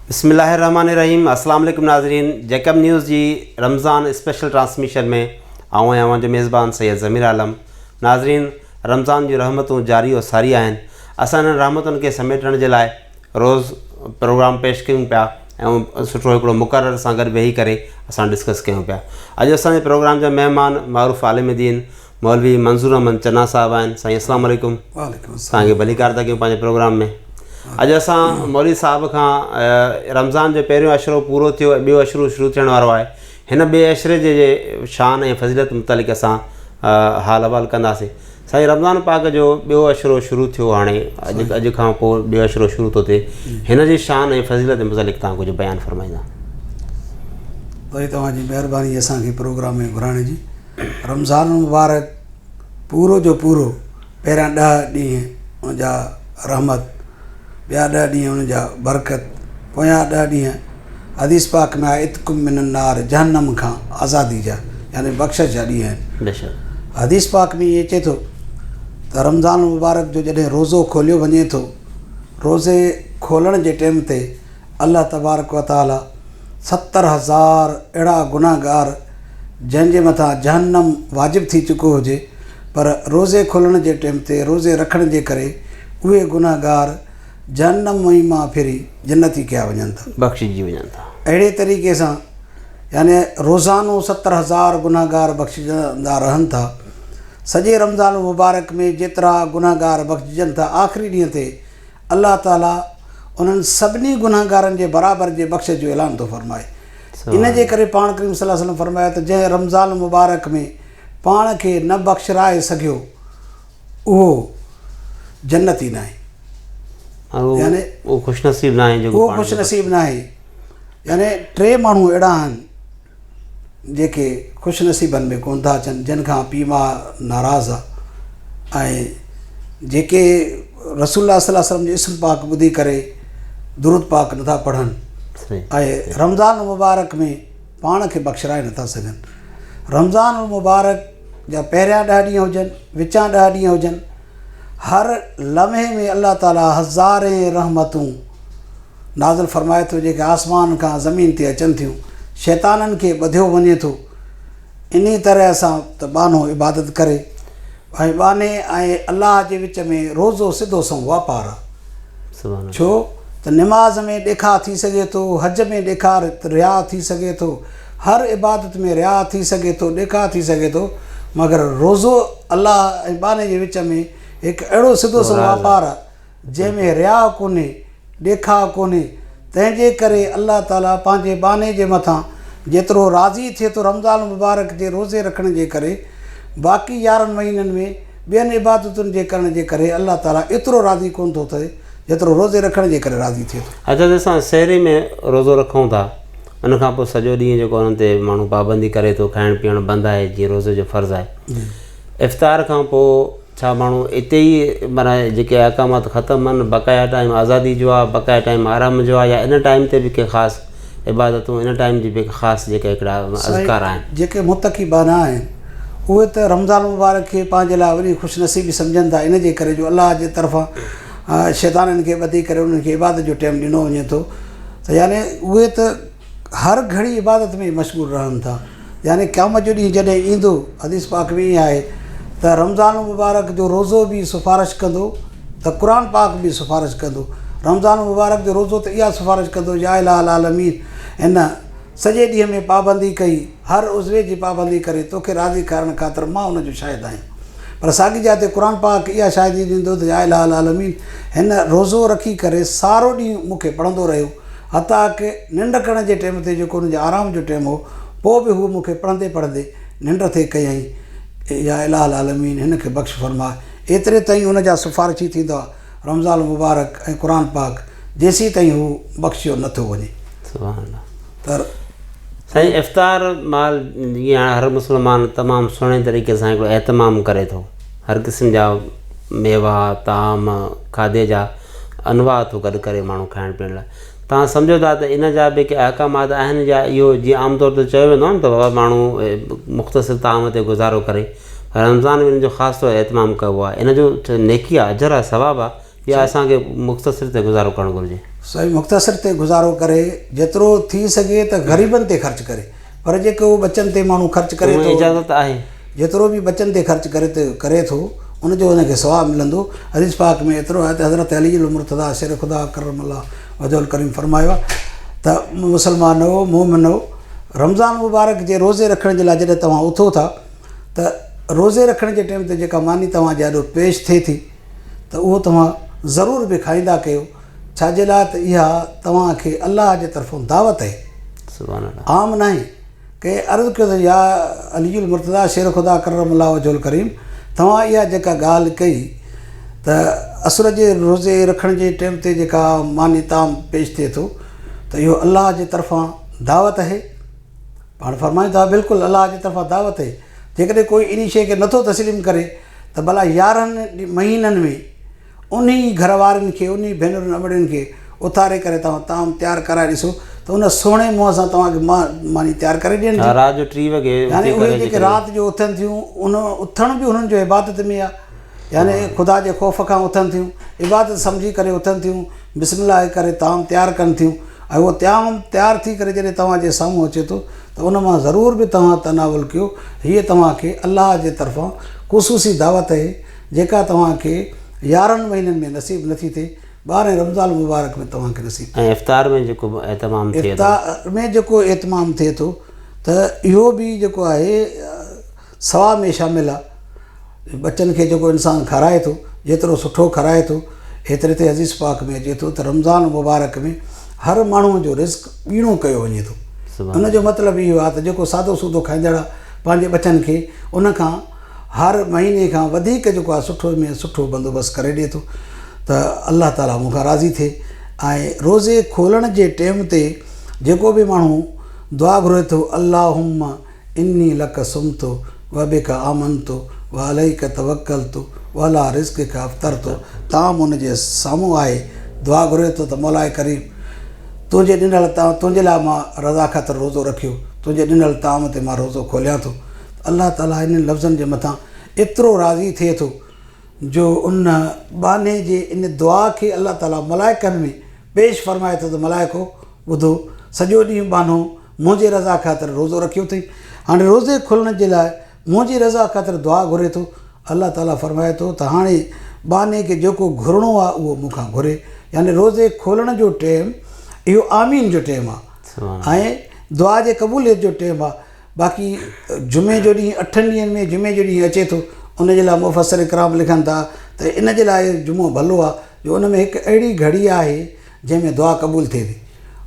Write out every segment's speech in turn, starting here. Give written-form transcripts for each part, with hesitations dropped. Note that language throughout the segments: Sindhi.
بسم الله الرحمن الرحيم السلام عليڪم ناظرين جيڪب نيوز جي رمضان اسپيشل ٽرانسميشن ۾ آئون آهيان اوهان جو ميزبان سيد ضمير عالم ناظرين رمضان جون رحمتون جاري و ساري آهن اسان انهن رحمتن کي سميٽڻ جي لاء روز پروگرام پيش ڪيون پيا ۽ سٺو هڪڙو مقرر سان گڏ ويهي ڪري اسان ڊسڪس ڪيون پيا اڄ اسان جي پروگرام جا مهمان معروف عالم دين مولوي منظور احمد چنا صاحب آهن سائين اسلام عليڪم توهان کي ڀليڪار ٿا ڪيون پنهنجي پروگرام ۾ اڄ اسان مولوي صاحب کان رمضان جو پهريون عشرو پورو ٿيو ۽ ٻيو عشرو شروع ٿيڻ وارو آهي هن ٻئي عشري جي شان ۽ فضيلت متعلق اسان حال احوال ڪنداسين سائين رمضان پاڪ جو ٻيو عشرو شروع ٿيو هاڻي اڄ اڄ کان پوء ٻيو عشرو شروع ٿو ٿئي هن جي شان ۽ فضيلت متعلق توهان ڪجهه بيان فرمائيندا. وري توهان جي مهرباني اسان کي پروگرام ۾ گهرائڻ جي. رمضان المبارڪ پورو جو پورو پهريان ڏهه ڏينهن ان جا رحمت ٻيا ڏهه ڏينهن ان جا برڪت پويان ڏهه ڏينهن حديث پاڪ ۾ آهي عتق من النار جهنم کان آزادي جا يعني بخشش جا ڏينهن آهن. بيشڪ. حديث پاڪ ۾ ائين اچي ٿو ته رمضان المبارڪ جو جڏهن روزو کوليو وڃي ٿو روزي کولڻ جي ٽيم تي الله تبارڪ و تعالي 70,000 اهڙا گنهگار جنهن جي مٿان جهنم واجب ٿي چڪو هجي پر روزي کولڻ جي ٽيم تي روزي رکڻ جي ڪري اهي گنهگار جهنم مان ڦري جنتي ڪيا وڃن ٿا. بخشجي وڃن ٿا. اهڙي طريقي سان يعني روزانو 70,000 گنهگار بخشجندا رهن ٿا. سڄي رمضان المبارڪ ۾ جيترا گنهگار بخشجن ٿا آخري ڏينهن تي الله تعالي انهن سڀني گنهگارن جي برابر جي بخشش جو اعلان ٿو فرمائي. ان جي ڪري پاڻ ڪريم صلي الله عليه وسلم فرمايو ته جنهن رمضان المبارڪ ۾ پاڻ کي نه بخشرائي سگهيو اهو جنتي ناهي. يعني اهو خوش نصيب ناهي جيڪو اهو خوش نصيب ناهي. يعني ٽي ماڻهو اهڙا آهن جيڪي خوش نصيبن ۾ ڪونه ٿا اچن جن کان پيء ماء ناراض آ ۽ جيڪي رسول الله صلي الله عليه وسلم جو اسم پاڪ ٻڌي ڪري درود پاڪ نٿا پڙهن ۽ رمضان المبارڪ ۾ پاڻ کي بخشرائي نٿا سگهن. رمضان المبارڪ جا پهريان ڏهه ڏينهن هجن، وچان ڏهه ڏينهن هجن، هر لمحي ۾ الله تعالي هزارين رحمتون نازل فرمائي ٿو جيڪي آسمان کان زمين تي اچن ٿيون. شيطانن کي ٻڌيو وڃي ٿو. انهي طرح سان ته ٻانهو عبادت ڪري ۽ ٻانهي ۽ الله جي وچ ۾ روزو سڌو سنئون واپار آ. ڇو ته نماز ۾ ڏيکاء ٿي سگهي ٿو، حج ۾ ڏيکاء رياء ٿي سگهي ٿو، هر عبادت ۾ رياء ٿي سگهي ٿو، ڏيکاء ٿي سگهي ٿو، مگر روزو الله ۽ ٻانهي جي وچ ۾ هڪ اهڙو سڌو سنئون واپار آ، جنهن ۾ رياء ڪونهي، ڏيکاء ڪونهي، تنهن جي ڪري الله تعاليٰ پنهنجي ٻانهي جي مٿان جيترو راضي ٿئي ٿو رمضان المبارڪ جي روزي رکڻ جي ڪري، باقي 11 مهينن ۾ ٻين عبادتن جي ڪرڻ جي ڪري الله تعاليٰ ايترو راضي ڪونه ٿو ٿئي جيترو روزي رکڻ جي ڪري راضي ٿئي ٿو. اچا ته اسان سحري ۾ روزو رکون ٿا ان کان پوء سڄو ڏينهن جيڪو انهن تي ماڻهو پابندي ڪري ٿو کائڻ پيئڻ بند آهي جيئن روزي جو فرض آهي افطار کان پوء ڇا ماڻهو اتي ئي معنيٰ جيڪي احڪامات ختم آهن بقايا ٽائيم آزادي جو آهي بقايا ٽائيم آرام جو آهي يا ان ٽائيم تي به ڪي خاص عبادتون ان ٽائيم جي به خاص جيڪي هڪڙا اذڪار آهن. جيڪي متقي ٻانها آهن اهي ته رمضان المبارڪ کي پنهنجي لاء وڏي خوش نصيبي سمجهن ٿا ان جي ڪري جو الله جي طرفان شيطانن کي ٻڌي ڪري انهن کي عبادت جو ٽيم ڏنو وڃي ٿو ته يعني اهي ته هر گهڙي عبادت ۾ مشغول رهن ٿا يعني قيامت جو ڏينهن جڏهن ايندو حديث پاڪ ۾ ائين آهي ته رمضان المبارڪ جو روزو به سفارش ڪندو ته قرآن پاڪ به سفارش ڪندو رمضان المبارڪ جو روزو ته اها سفارش ڪندو يا اله العالمين هن سڄي ڏينهن ۾ پابندي ڪئي هر عضوي جي پابندي ڪري توکي راضي ڪرڻ خاطر مان ان جو شاهد آهيان پر ساڳي جاء تي قرآن پاڪ اها شاهدي ڏيندو ته يا اله العالمين هن روزو رکي ڪري سارو ڏينهن مون کي پڙهندو رهيو حتيٰ ڪه ننڊ ڪرڻ جي ٽيم تي جيڪو ان جي آرام جو ٽيم هو پوء به هو مون کي پڙهندي پڙهندي ننڊ ٿي ڪيائين يا اله العالمين هن کي بخش فرماء ايتري تائين ان جا سفارشي ٿيندا رمضان المبارڪ ۽ قرآن پاڪ جيسين تائين هو بخشيو نه ٿو وڃي. سبحان الله. ته سائين افطار مال جيئن هاڻي هر مسلمان تمام سهڻي طريقي سان هڪڙو اهتمام ڪري ٿو هر قسم جا ميوا طعام کاڌي جا انواع ٿو گڏ ڪري ماڻهو کائڻ پيئڻ لاء توهان سمجهو ٿا ته ان جا به ڪي احڪامات آهن يا اهو جيئن عام طور تي چيو ويندو آهي نه ته بابا ماڻهو مختصر طعام تي گذارو ڪري پر رمضان ۾ ان جو خاص طور اهتمام ڪبو آهي ان جو نيڪي آهي اجر آهي ثواب آهي يا اسان کي مختصر تي گذارو ڪرڻ گهرجي. سائين مختصر تي گذارو ڪري جيترو ٿي سگهي ته غريبن تي خرچ ڪري پر جيڪو ٻچن تي ماڻهو خرچ ڪري ٿو اجازت آهي جيترو به ٻچن تي خرچ ڪري ٿو ڪري ٿو ان جو ان کي ثواب ملندو. حديث پاڪ ۾ ايترو آهي ته حضرت علي المرتضيٰ شير خدا ڪرم الله وجهه الڪريم فرمايو آهي ته مسلمانو مومنو رمضان مبارڪ جي روزي رکڻ جي لاء جڏهن توهان اٿو ٿا ته روزي رکڻ جي ٽيم تي جيڪا ماني توهان جي آڏو پيش ٿئي ٿي ته اهو توهان ضرور به کائيندا ڪيو ڇا جي لاء ته اها توهان کي الله جي طرفون دعوت آهي عام ناهي. ڪنهن عرض ڪيو ته يا علي المرتضيٰ شير خدا ڪرم الله وجهه الڪريم توهان اها جيڪا ڳالهه ڪئي ته عصر جي روزي رکڻ جي ٽيم تي جيڪا ماني طعام پيش ٿئي ٿو ته اهو الله جي طرفان دعوت آهي؟ پاڻ فرمايو ته ها بلڪل الله جي طرفان دعوت آهي جيڪڏهن ڪوئي انهي شيء کي نٿو تسليم ڪري ته ڀلا 11 مهينن ۾ انهي گهر وارين کي، انهي ڀينرن امڙين کي اٿاري ڪري توهان طعام تيار ڪرائي ڏسو ته ان سهڻي منهن سان توهان کي ماني تيار ڪري ڏين ٿيون. رات جو 3 وڳي يعني اٿي اهي ڪري جيڪي جيڪڏهن. رات جو اٿن ٿيون ان اٿڻ به انهن جو عبادت ۾ آهي يعني خدا جي خوف کان اٿن ٿيون، عبادت سمجهي ڪري اٿن ٿيون، بسم الله ڪري طعام تيار ڪن ٿيون ۽ اهو طعام تيار ٿي ڪري جڏهن توهان جي سامهون اچي ٿو ته ان مان ضرور به توهان تناول ڪيو، هيء توهان کي الله جي طرفان خصوصي دعوت اهي. جيڪا توهان کي 11 مهينن ۾ نصيب نٿي ٿئي، ٻارهين رمضان المبارڪ ۾ توهان کي نصيب ٿئي. ۽ افطار ۾ جيڪو اهتمام ٿئي ٿو. افطار ۾ جيڪو اهتمام ٿئي ٿو ته اهو به جيڪو آهي ثواب ۾ شامل آهي. ٻچن کي جيڪو انسان کارائي ٿو، جيترو سٺو کارائي ٿو، ايتري تي حديث پاڪ ۾ اچي ٿو ته رمضان المبارڪ ۾ هر ماڻهوء جو رزق ٻيڻو ڪيو وڃي ٿو. ان جو مطلب اهو آهي ته جيڪو سادو سودو کائيندڙ آهي پنهنجي ٻچن کي ان کان هر مهيني کان وڌيڪ جيڪو آهي سٺو ۾ سٺو بندوبست ڪري ڏئي ٿو ته الله تعاليٰ مون کان راضي ٿئي ۽ روزي کولڻ جي ٽيم تي جيڪو به ماڻهو دعا گهري ٿو اللهم اني لڪ صمت وبک آمنت وعليک توڪلت وعلي رزقک افطرت طعام ان جي سامهون آهي دعا گهري ٿو ته مولاء ڪريم تنهنجي ڏنل تنهنجي لاء مان رضا خاطر روزو رکيو تنهنجي ڏنل طعام تي مان روزو کوليان ٿو الله تعاليٰ انهن لفظن جي مٿان ايترو راضي ٿئي ٿو جو ان ٻانهي جي ان دعا کي الله تعاليٰ ملائڪن ۾ پيش فرمائي ٿو ته ملائڪو ٻڌو سڄو ڏينهن ٻانهو منهنجي رضا خاطر روزو رکيو اٿئي هاڻي روزي کلڻ جي لاء منهنجي رضا خاطر دعا گهري ٿو الله تعاليٰ فرمائي ٿو ته هاڻي ٻانهي کي جيڪو گهرڻو آهي اهو مون کان گهري يعني روزي کولڻ جو ٽيم اهو آمين جو ٽيم آهي ۽ دعا جي قبوليت جو ٽيم آهي باقي جمعي جو ڏينهن اٺن ڏينهن ۾ جمعي جو ڏينهن اچي ٿو ان جي لاء مفسر ڪرام لکن ٿا ته ان جي لاء جمعو ڀلو آهي جو ان ۾ هڪ اهڙي گهڙي آهي جنهن ۾ دعا قبول ٿئي ٿي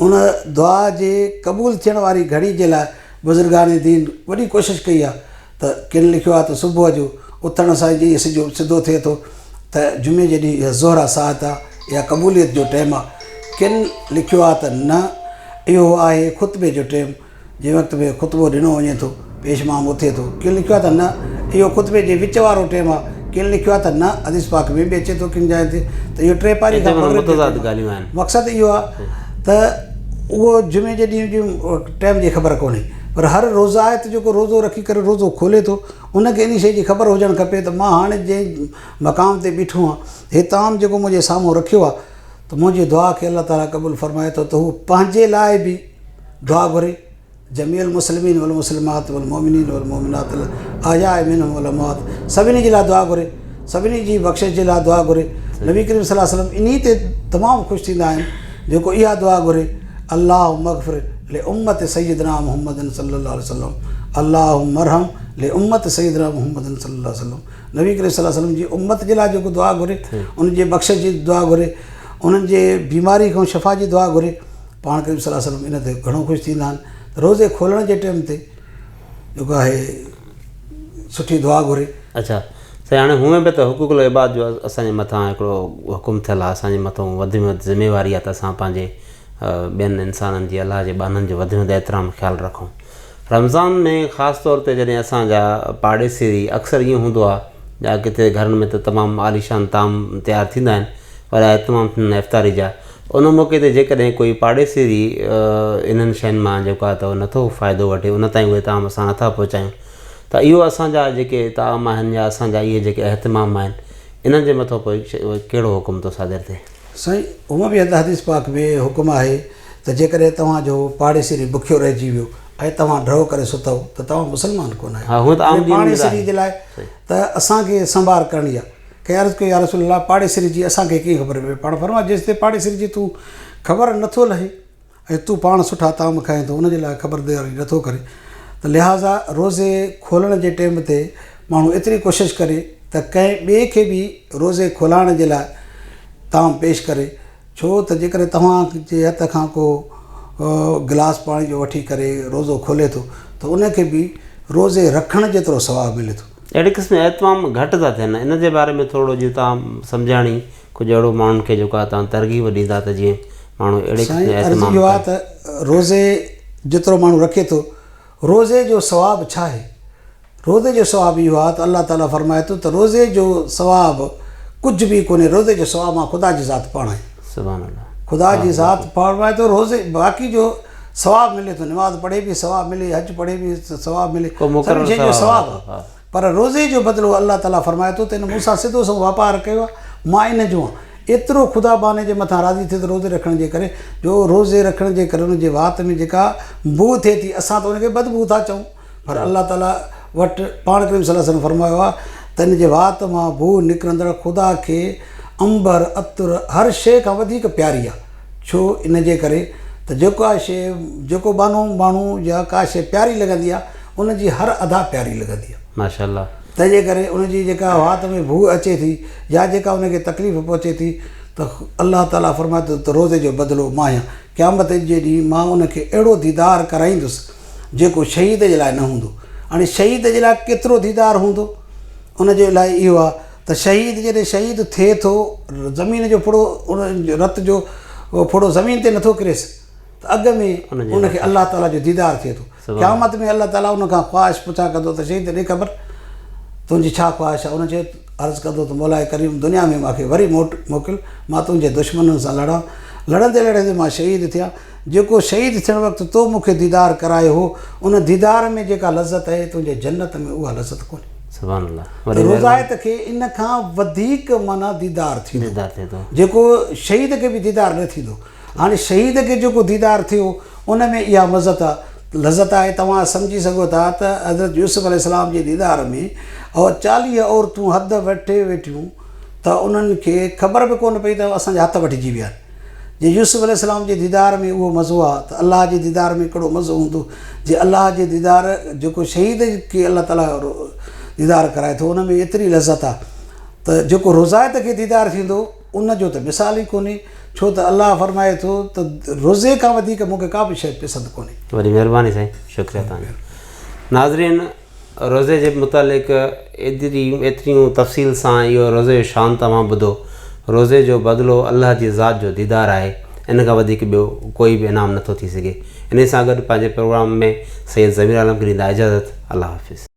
ان دعا جي قبول ٿيڻ واري گهڙي جي لاء بزرگان دين وڏي ڪوشش ڪئي آهي ته ڪن لکيو آهي ته صبح جو اٿڻ سان جيئن سج سڌو ٿئي ٿو ته جمعي جي ڏينهن اها ظهر ساعت آهي اها قبوليت جو ٽيم آهي ڪن لکيو آهي ته نه اهو آهي خطبي جو ٽيم جنهن وقت به خطبو ڏنو وڃي ٿو، پيش امام اٿي ٿو. ڪن لکيو آهي ته نه، اهو خطبي جي وچ وارو ٽيم آهي. ڪن لکيو آهي ته نه، حديث پاڪ ۾ به اچي ٿو ڪن جاين تي ته اهو ٽي پاري کان مغرب جو ٽيم آهي. مقصد اهو آهي ته اهو جمعي جي ڏينهن جي ٽيم جي خبر ڪونهي پر هر روزائت جيڪو روزو رکي ڪري روزو کولي ٿو ان کي انهي شيء جي خبر هجڻ کپي ته مان هاڻي جنهن مقام تي بيٺو آهيان هي طعام جيڪو منهنجي سامهون رکيو آهي ته منهنجي دعا کي الله تعاليٰ قبول فرمائي ٿو ته هو پنهنجي لاء به دعا گهري، جميع المسلمين والمسلمات والمؤمنين والمؤمنات الاحياء منهم والاموات سڀني جي لاء دعا گهري، سڀني جي بخشش جي لاء دعا گهري، نبي ڪريم صلي الله عليه وسلم انهي تي تمام خوش ٿيندا آهن جيڪو اها دعا گهري، اللهم اغفر لامت سيدنا محمد صلي الله عليه وسلم اللهم ارحم لامت سيدنا محمد صلي الله عليه وسلم نبي ڪريم صلي الله عليه وسلم جي امت جي لاء جيڪو دعا گهري ان جي بخشش جي دعا گهري انهن جي بيماري کان شفا جي دعا گهري پاڻ ڪريم صلي الله عليه وسلم ان تي گهڻو خوش ٿيندا آهن ته روزي کولڻ جي ٽيم تي جيڪو آهي سٺي دعا گهري. اڇا سائين هاڻي هونئن به ته حقوق العباد جو اسان جي مٿان هڪڙو حڪم ٿيل آهي اسان جي مٿان وڌ ۾ وڌ ذميواري آهي ته اسان پنهنجي ٻين انسانن جي الله جي ٻانهن جو وڌ ۾ وڌ احترام خيال رکون رمضان ۾ خاص طور تي جڏهن اسان جا پاڙيسري اڪثر ائين هوندو آهي يا ڪٿي گهرن ۾ ته تمام عاليشان طعام تيار ٿيندا آهن وڏا اهتمام ٿيندا آهن افطاري جا ان موقعي تي جيڪڏهن ڪوئي پاڙيسري انهن شين مان جيڪو آهي ته نٿو فائدو وٺي ان تائين اهي طعام اسان نٿا پهچايون ته اهو اسان جا جيڪي طعام آهن يا اسان جا اهي جيڪي اهتمام آهن انهن جي مٿو پوء ڪهڙو حڪم ٿو صادر ٿئي؟ سائين هونء به حديث پاڪ ۾ حڪم آهي ته جيڪڏهن توهان جو پاڙيسري بکيو رهجي ويو ۽ توهان ڍؤ ڪري ستؤ ته توهان مسلمان ڪونه آهيو. يعني پاڙيسري جي لاء ته اسان کي سنڀار ڪرڻي آهي. ڪنهن عرض ڪيو يا رسول الله پاڙيسري جي اسان کي ڪيئن خبر پوي؟ پاڻ فرمايو جيستائين پاڙيسري جي تون خبر نٿو لهين ۽ تون پاڻ سٺا طعام کائين ٿو ان جي لاء خبرداري نٿو ڪرين ته لهٰذا روزي کولڻ جي ٽيم تي ماڻهو ايتري ڪوشش ڪري ته ڪنهن ٻئي کي به روزي کولائڻ جي لاء طعام پيش ڪري ڇو ته جيڪڏهن توهان جي هٿ کان ڪو گلاس پاڻي جو وٺي ڪري روزو کولي ٿو ته ان کي به روزي رکڻ جيترو ثواب ملي ٿو. اهڙي قسم جا اهتمام گهٽ ٿا ٿين ان جي باري ۾ ٿورڙو جي توهان سمجهاڻي ڪجهه اهڙو ماڻهن کي جيڪو آهي توهان ترغيب ڏيندا ته جيئن ماڻهو اهڙي قسم سائين جا عرض اهتمام اهو آهي ڪن. ته روزي جيترو ماڻهو رکي ٿو روزي جو ثواب ڇا آهي؟ روزي جو ثواب اهو آهي ته الله تعاليٰ فرمائي ٿو ته روزي جو ثواب ڪجهه به ڪونهي روزي جو ثواب مان خدا جي ذات پاڻ آهيان. سبحان الله. خدا جي ذات فرمائي ٿو روزي باقي جو ثواب ملي ٿو نماز پڙهي به ثواب ملي حج پڙهي به ثواب ملي ڪو مقرر سڀني شين جو ثواب ثواب آهي. آهي پر روزي جو بدلو الله تعاليٰ فرمائي ٿو ته ان مون سان سڌو سنئون واپار ڪيو آهي مان ان جو آهيان ايترو خدا ٻانهي جي مٿان راضي ٿئي ٿو روزي رکڻ جي ڪري جو روزي رکڻ جي ڪري ان جي وات ۾ جيڪا بوء ٿئي ٿي اسان ته ان کي بدبوء ٿا چئون پر الله تعاليٰ وٽ پاڻ ڪريم صلي الله عليه وسلم فرمايو آهي ته ان جي وات مان بوء نڪرندڙ خدا کي عنبر، عطر، هر شيء کان وڌيڪ پياري آهي. ڇو؟ ان جي ڪري ته جيڪا شيء جيڪو ٻانهو ماڻهو يا ڪا شيء پياري لڳندي آهي ان جي هر ادا پياري لڳندي آهي. ماشاء الله. تنهن جي ڪري ان جي جيڪا وات ۾ بوء اچي ٿي يا جيڪا ان کي تڪليف پهچي ٿي ته الله تعاليٰ فرمائي ٿو ته روزي جو بدلو مان آهيان. قيامت جي ڏينهن مان ان کي اهڙو ديدار ڪرائيندس جيڪو شهيد جي لاء نه هوندو. هاڻي شهيد جي لاء ڪيترو ديدار هوندو؟ ان جي لاء اهو آهي ته شهيد جڏهن شهيد ٿئي ٿو، زمين جو ڦڙو ان رت جو ڦڙو زمين تي نٿو ڪريس ته اڳ ۾ ان کي الله تعاليٰ جو ديدار ٿئي ٿو. قيامت ۾ الله تعاليٰ ان کان خواهش پڇا ڪندو ته شهيد ڏي خبر تنهنجي ڇا خواهش آهي؟ ان چيو عرض ڪندو ته مولاء ڪريم دنيا ۾ مان کي وري موٽ موڪل مان تنهنجي دشمنن سان لڙان، لڙندي لڙندي مان شهيد ٿيان. جيڪو شهيد ٿيڻ وقت تو مون کي ديدار ڪرايو هو، ان ديدار ۾ جيڪا لذت آهي، تنهنجي جنت ۾ اها لذت ڪونهي. سبحان الله ته وڏي مهرباني. روزائت کي ان کان وڌيڪ معنيٰ ديدار ٿيندو. ديدار ٿئي ٿو. جيڪو شهيد کي به ديدار نه ٿيندو. هاڻي شهيد کي جيڪو ديدار ٿيو، ان ۾ اها مزت لذت آهي. توهان سمجهي سگهو ٿا ته حضرت يوسف عليه السلام جي ديدار ۾ اهي 40 عورتون حد وٺي ويٺيون ته انهن کي خبر به ڪونه پئي ته اسان جا هٿ وڍجي ويا آهن. جي يوسف عليه السلام جي ديدار ۾ اهو مزو آ ته الله جي ديدار ۾ ڪهڙو مزو هوندو جي الله جي ديدار جيڪو شهيد کي الله تعالي ديدار ڪرائي ٿو ان ۾ ايتري لذت آ ته جيڪو روزائت کي ديدار ٿيندو ان جو ته مثال ئي ڪونهي ڇو ته الله فرمائي ٿو ته روزي کان وڌيڪ مون کي ڪا به شيء پسند ڪونهي. وڏي مهرباني سائين شڪريه توهان جو ناظرين روزي جي متعلق ايتريون ايتريون تفصيل سان اهو روزي جو شان توهان ٻڌو. روزي جو بدلو الله جي ذات جو ديدار آهي ان کان وڌيڪ ٻيو ڪوئي به انعام نٿو ٿي سگهي. انهي سان گڏ پنهنجي پروگرام ۾ سيد ضمير عالم کي ڏيندا اجازت. الله حافظ.